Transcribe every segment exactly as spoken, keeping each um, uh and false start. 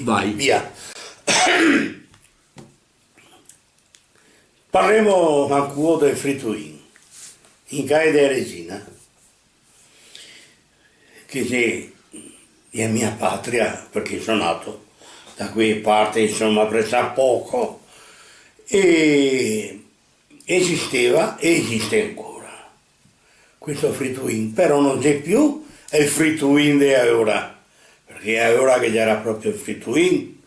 Vai. Via. Parlemo ancora del frituin. In Cae de Regina, che xe, xe mia patria, parché so nato da quee parte, insoma, presapòco, e esisteva e esiste ancora questo frituin, però no xe più el frituin de aora, parché aora ghe gera proprio el frituin,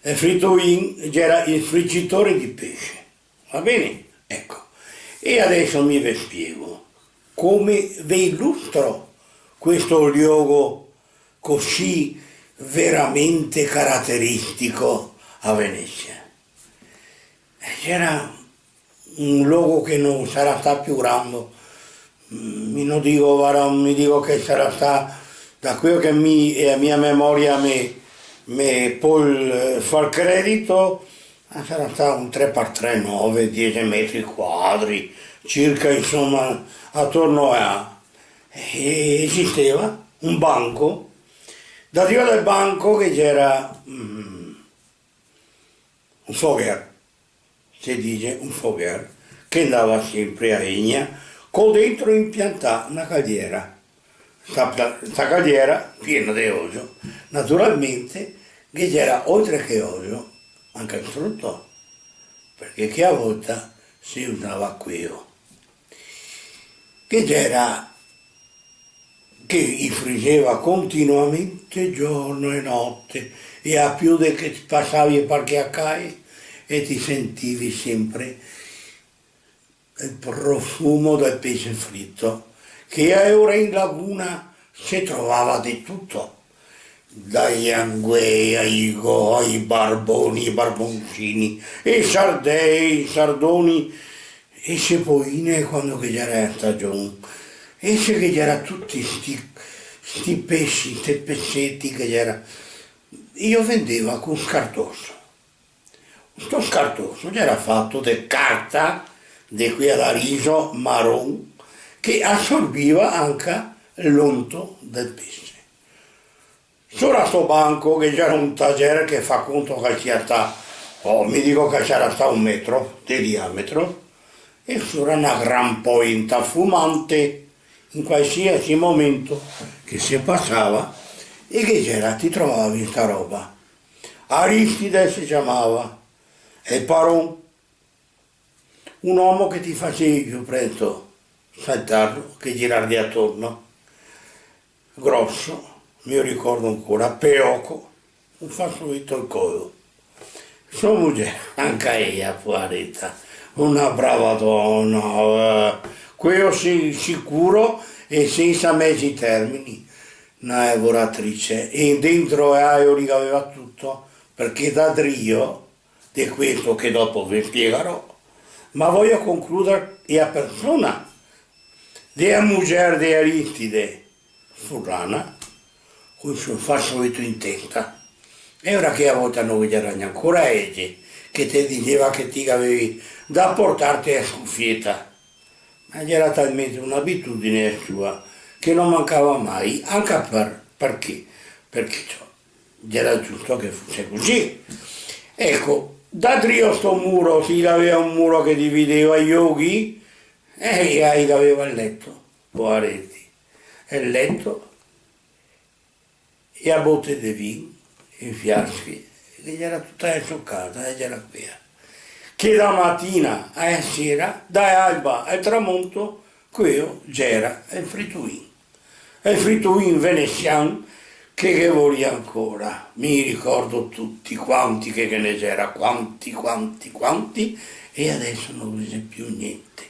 el frituin gera el frigitore de pese, va ben? Eco, e deso mi ve spiego come ve ilustro questo logo cusì veramente carateristico a Venesia. E gera un logo che no sarà stà più grando. Mm, mi no digo, varda, mi digo che sarà stà, da queo che mi, e a mia memoria me, me pol, eh, far credito, ma sarà stà un tre par tre, nove, diese metri quadri, circa, insoma, atorno a, e esisteva un banco, da drio del banco che ghe gera, mm, un fogher, se dixe un fogher, che ndava senpre a legna, co dentro inpiantà na caldera. Sta pla-, sta caldera piena de ojo. Naturalmente, ghe gera, oltre che ojo, anca el struto, parché chea volta se usava queo. Ghe gera che i friseva continuamente, giorno e note, e a più de che pasavi par chea cae e ti sentivi senpre el profumo del pese frito, che aora in laguna se trovava de tuto, dai anguei, ai go-, ai barboni, ai barboncini, e sardei, i sardoni, e sepoine quando che gera stagion, e se che gera tuti sti, sti pesi, sti peseti che gera, i lo vendeva co scartoso. Sto scartoso gera fato de carta, de quea da riso maron, che asorbiva anca l'onto del pese. Sora sto banco, che gera un tager che fa conto che sia stà, oh, mi digo che sarà stà un metro de diametro, e sora na gran poenta fumante, in qualsiasi momento che se pasava, e che gera, ti trovavi sta roba. Aristide se ciamava, el paron, un omo che ti fasevi più presto saltarlo che girarghe atorno. Groso, me lo ricordo ancora, peoco, un fasoleto al coło. So muger, anca ela, poareta, una brava dona, eh, queo sì, sicuro, e sensa mezi termini, na lavoratrice, e dentro ela ghe gaveva tuto, parché da drio de questo che dopo ve spiegarò, ma vojo concluder ea persona de ea muger de Aristide, furlana, col so fasoleto in testa. E ora che a volta no ghe gera gnanca ea lege che te diseva che ti gavevi da portarte ea scufieta. Ma gera talmente un'abitudine sua che no mancava mai, anca par, parché? Parché ciò, gera giusto che fuse cusì. Eco, da drio sto muro, se i gaveva un muro che divideva i loghi, e i, i gaveva el leto, poareti. El leto, e a bote de vin, e fiasche, che gera tuta ea socada, e gera quea. Che da matina a sera, da alba al tramonto, queo gera el frituin. El frituin venesian, che ghe voria ancora? Mi ricordo tuti quanti che, che ghe ne gera, quanti, quanti, quanti, e deso no ghe xe più gnente.